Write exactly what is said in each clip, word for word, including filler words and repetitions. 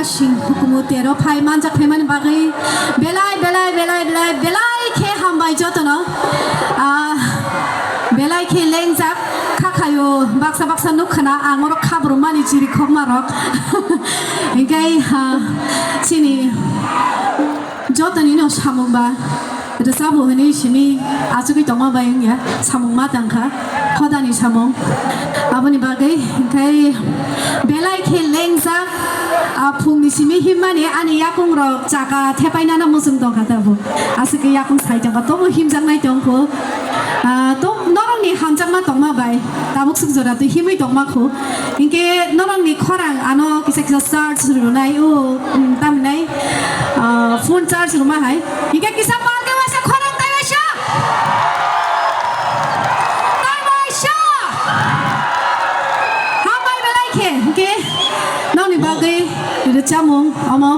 Sing hukumu tero phai manjak phaimani bagwi belai, belai, belai, belai, belai khe hambai jotono. Ah, belai khe lengjak kha khayo baksa baksa nukkhana ang oro khabrumani chiri khokmarok. Hinkhe, ah, chini jotoni no samung ba rwchabo hwnwi simi achugwi tongma bai wngya, samung ma tangkha, khodani samung. Aboni bagwi hinkhe belai khe lengjak, a phungni simi himmani ani yakungrok chaka thepainano muchung tongkha tabuk. Aswk khe yakung sai tongkha, tobo himjaknai tongkho. Ah, to norokni hamjakma tongma bai tabuk swk jora twi himwi tongma kho. Hinkhe norokni khorang ano kisa kisa charge rwnai o, um, tamhinai, ah, phone charge rwma hai. Hinkhe kisa palke waisa khorang tai waisa. Tai waisa. Hambai belai khe. Hinkhe nokni bagwi rwchapmung omo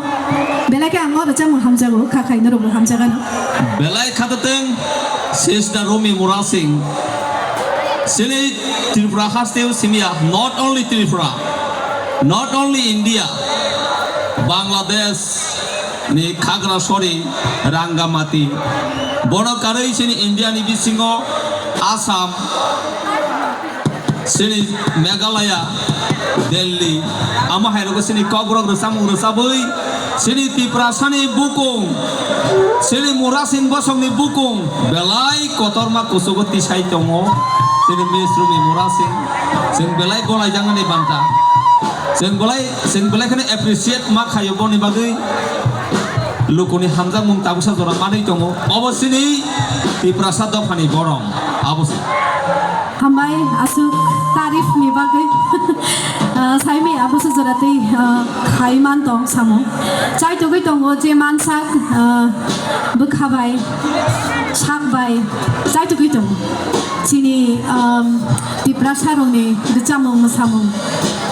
belai khe ang o rwchapmung hamjago, kha khai norokbo hamjagano. Belai khatatwng Sister Rumi Murasing. Chini Tripura hasteo simiya, not only Tripura, not only India, Bangladesh ni Khagrasori, Rangamati, bono karwi chini India ni bisingo Assam, chini Meghalaya, Delhi, amo hai rogo chini Kokborok rwchapmung rwchabwi, chini Tiprasani bukung, chini Murasing bosongni bukung belai kotorma kuchugo tisai tongo. Chini Miss Rumi Murasing, chwng belai golaijagani banta. Chwng belai, chwng belai kheno appreciate ma khaio boni bagwi. Lukuni hamjakmung tabuksa jora manwi tongo. Obo chini Tiprasa dophani borong. Abo se. Hambai aswk tarif ni bagwi. Ah, saimi abo se jora tei, ah, khai man tong samung. Chaitugwi tongo je mansak, ah, bwkha bai, sak bai, chaitugwi tongo. Chini, um, Tiprasa rokni rwchapmung, mwsamung,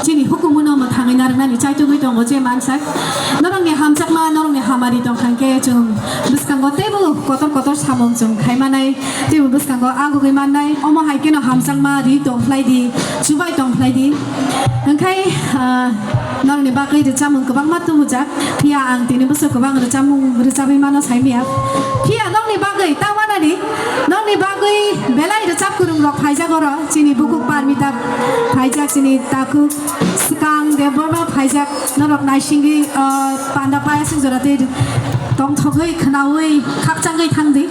chini hukumu no mwthangwi narwknani chaitugwi tongo je mansak. Norokni hamjakma, norokni hamari tongkha hinkhe chwng bwskango teibo kotor kotor samung chwng khaimanai, teibo bwskango agugwi mannai. Omo hai kheno hamjakma ri tongphlai di, chubai tongphlai di. Hinkhe, ah, norokni bagwi rwchapmung kwbangma tubujak. Phiya ang tini bwswk kwbang rwchapmung rwchabwi mano saimaya. Phiya nokni bagwi ta manani, nokni bagwi belai rwchap kwrwng rok phaijak oro. Chini bukuk Parmita phaijak, chini takhuk Swkang Debbarma phaijak. Norok naisingwi, ah, panda payasing jora tei tongthogwi khwnawi khakchangwi thangdi.